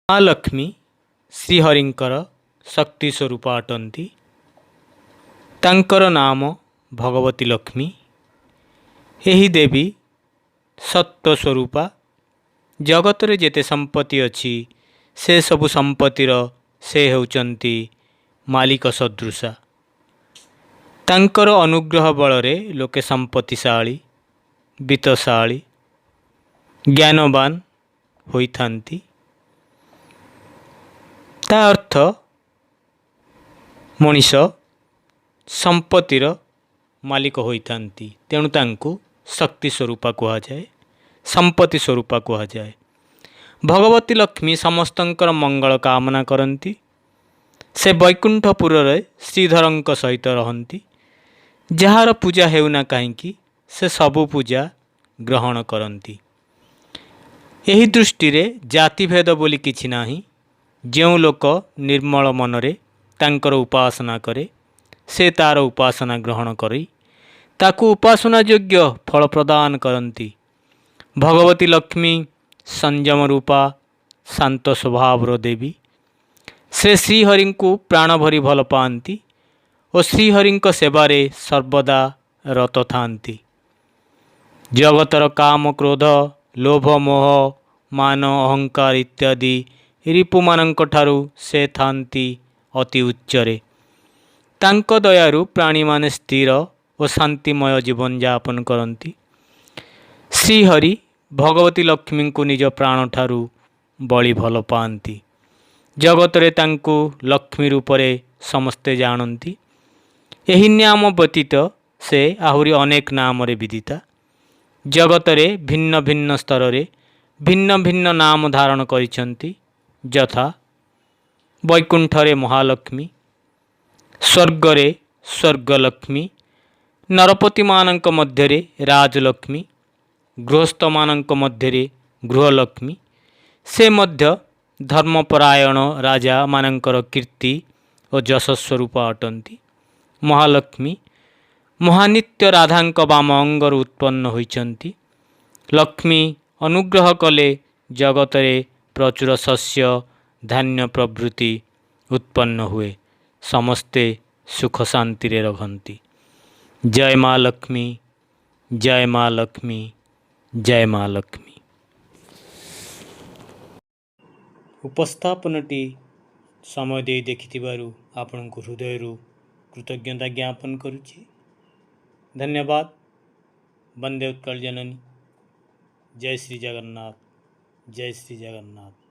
ମା ଲକ୍ଷ୍ମୀ ଶ୍ରୀହରିଙ୍କର ଶକ୍ତି ସ୍ୱରୂପ ଅଟନ୍ତି। ତାଙ୍କର ନାମ ଭଗବତୀ ଲକ୍ଷ୍ମୀ। ଏହି ଦେବୀ ସତ୍ୱ ସ୍ୱରୂପା। ଜଗତରେ ଯେତେ ସମ୍ପତ୍ତି ଅଛି, ସେସବୁ ସମ୍ପତ୍ତିର ସେ ହେଉଛନ୍ତି ମାଲିକ ସଦୃଶା। ତାଙ୍କର ଅନୁଗ୍ରହ ବଳରେ ଲୋକେ ସମ୍ପତ୍ତିଶାଳୀ, ବିତ୍ତଶାଳୀ, ଜ୍ଞାନବାନ ହୋଇଥାନ୍ତି। ତା ଅର୍ଥ ମଣିଷ ସମ୍ପତ୍ତିର ମାଲିକ ହୋଇଥାନ୍ତି। ତେଣୁ ତାଙ୍କୁ ଶକ୍ତି ସ୍ୱରୂପା କୁହାଯାଏ, ସମ୍ପତ୍ତି ସ୍ୱରୂପା କୁହାଯାଏ। ଭଗବତୀ ଲକ୍ଷ୍ମୀ ସମସ୍ତଙ୍କର ମଙ୍ଗଳ କାମନା କରନ୍ତି। ସେ ବୈକୁଣ୍ଠପୁରରେ ଶ୍ରୀଧରଙ୍କ ସହିତ ରହନ୍ତି। ଯାହାର ପୂଜା ହେଉନା କାହିଁକି, ସେ ସବୁ ପୂଜା ଗ୍ରହଣ କରନ୍ତି। ଏହି ଦୃଷ୍ଟିରେ ଜାତିଭେଦ ବୋଲି କିଛି ନାହିଁ। ଯେଉଁ ଲୋକ ନିର୍ମଳ ମନରେ ତାଙ୍କର ଉପାସନା କରେ, ସେ ତାର ଉପାସନା ଗ୍ରହଣ କରି ତାକୁ ଉପାସନା ଯୋଗ୍ୟ ଫଳ ପ୍ରଦାନ କରନ୍ତି। ଭଗବତୀ ଲକ୍ଷ୍ମୀ ସଂଯମ ରୂପା, ଶାନ୍ତ ସ୍ୱଭାବର ଦେବୀ। ସେ ଶ୍ରୀହରିଙ୍କୁ ପ୍ରାଣ ଭରି ଭଲ ପାଆନ୍ତି ଓ ଶ୍ରୀହରିଙ୍କ ସେବାରେ ସର୍ବଦା ରତ ଥାନ୍ତି। ଜଗତର କାମ, କ୍ରୋଧ, ଲୋଭ, ମୋହ, ମାନ, ଅହଙ୍କାର ଇତ୍ୟାଦି ରିପୁମାନଙ୍କ ଠାରୁ ସେ ଥାନ୍ତି ଅତି ଉଚ୍ଚରେ। ତାଙ୍କ ଦୟାରୁ ପ୍ରାଣୀମାନେ ସ୍ଥିର ଓ ଶାନ୍ତିମୟ ଜୀବନଯାପନ କରନ୍ତି। ଶ୍ରୀହରି ଭଗବତୀ ଲକ୍ଷ୍ମୀଙ୍କୁ ନିଜ ପ୍ରାଣଠାରୁ ବଳି ଭଲ ପାଆନ୍ତି। ଜଗତରେ ତାଙ୍କୁ ଲକ୍ଷ୍ମୀ ରୂପରେ ସମସ୍ତେ ଜାଣନ୍ତି। ଏହି ନାମ ବ୍ୟତୀତ ସେ ଆହୁରି ଅନେକ ନାମରେ ବିଦିତା। ଜଗତରେ ଭିନ୍ନ ଭିନ୍ନ ସ୍ତରରେ ଭିନ୍ନ ଭିନ୍ନ ନାମ ଧାରଣ କରିଛନ୍ତି, ଯଥା ବୈକୁଣ୍ଠରେ ମହାଲକ୍ଷ୍ମୀ, ସ୍ୱର୍ଗରେ ସ୍ୱର୍ଗଲକ୍ଷ୍ମୀ, ନରପତିମାନଙ୍କ ମଧ୍ୟରେ ରାଜଲକ୍ଷ୍ମୀ, ଗୃହସ୍ଥମାନଙ୍କ ମଧ୍ୟରେ ଗୃହଲକ୍ଷ୍ମୀ। ସେ ମଧ୍ୟ ଧର୍ମପରାୟଣ ରାଜାମାନଙ୍କର କୀର୍ତ୍ତି ଓ ଯଶସ୍ୱରୂପ ଅଟନ୍ତି। ମହାଲକ୍ଷ୍ମୀ ମହାନିତ୍ୟ ରାଧାଙ୍କ ବାମ ଅଙ୍ଗରୁ ଉତ୍ପନ୍ନ ହୋଇଛନ୍ତି। ଲକ୍ଷ୍ମୀ ଅନୁଗ୍ରହ କଲେ ଜଗତରେ ପ୍ରଚୁର ଶସ୍ୟ, ଧାନ୍ୟ ପ୍ରଭୃତି ଉତ୍ପନ୍ନ ହୁଏ। ସମସ୍ତେ ସୁଖ ଶାନ୍ତିରେ ରହନ୍ତି। ଜୟ ମା ଲକ୍ଷ୍ମୀ, ଜୟ ମା ଲକ୍ଷ୍ମୀ, ଜୟ ମା ଲକ୍ଷ୍ମୀ। ଉପସ୍ଥାପନଟି ସମୟ ଦେଇ ଦେଖିଥିବାରୁ ଆପଣଙ୍କୁ ହୃଦୟରୁ କୃତଜ୍ଞତା ଜ୍ଞାପନ କରୁଛି। ଧନ୍ୟବାଦ। ବନ୍ଦେ ଉତ୍କଳ ଜନନୀ। ଜୟ ଶ୍ରୀ ଜଗନ୍ନାଥ, ଜୟ ଶ୍ରୀ ଜଗନ୍ନାଥ।